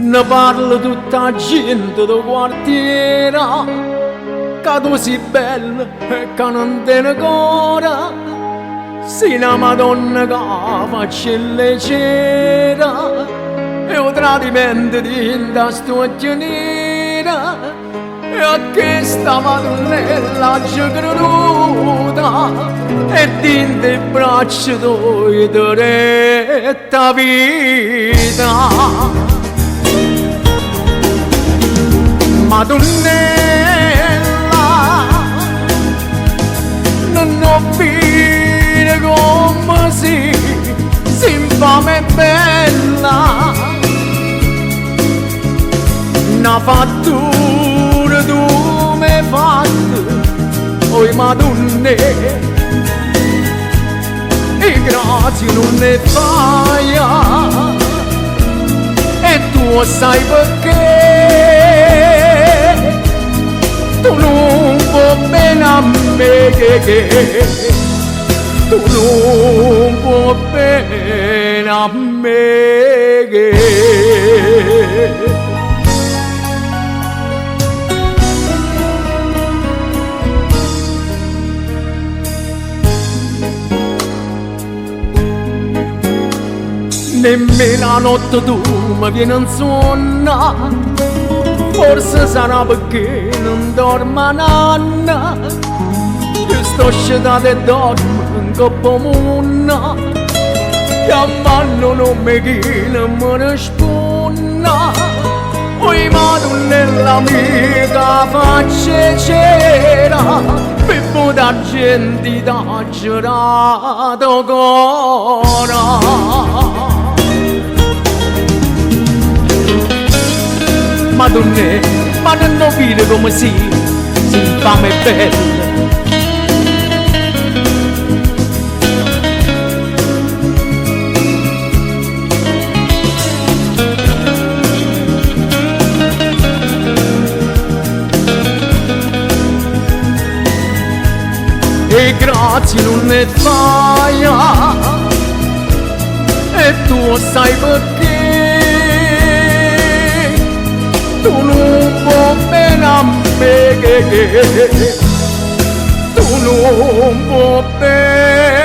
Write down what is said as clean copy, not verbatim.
Ne parla tutta 'a gente d' 'o quartiere Ca tu si' bella e ca nun tiene core Si' na madonna cu 'a faccella 'e cera E 'o tradimento dint'a st'uocchie nire E a chesta Madunnella aggio creduto E dint' 'e braccia toje te dette 'a vita. Madunnella, nun 'o vide comme si', si' 'nfama e bella. Na fattura tu m'hê fatto, oi Madunne', e grazie nun ne faje e tu 'o ssaje pecché tu nun vuò bene a me tu nun vuò bene a me. Nemmeno 'a notte tu me viene 'nsuonno, forse sarà pecché nun dormo 'a n'anno. Io sto scetato e dormo 'ncopp' 'o munno, chiammanno 'o nomme 'e chi nun me risponne. Oi Madunnella mia cu 'a faccia 'e cera, pe' vutà 'a gente i' t'aggio dato 'o core. Madunnè, ma nun 'o vide comme si', si' 'nfama e bella. E grazie nun 'e ffaje e tu 'o ssaje pecché tu nun vuò bene a me tu nun vuò bene.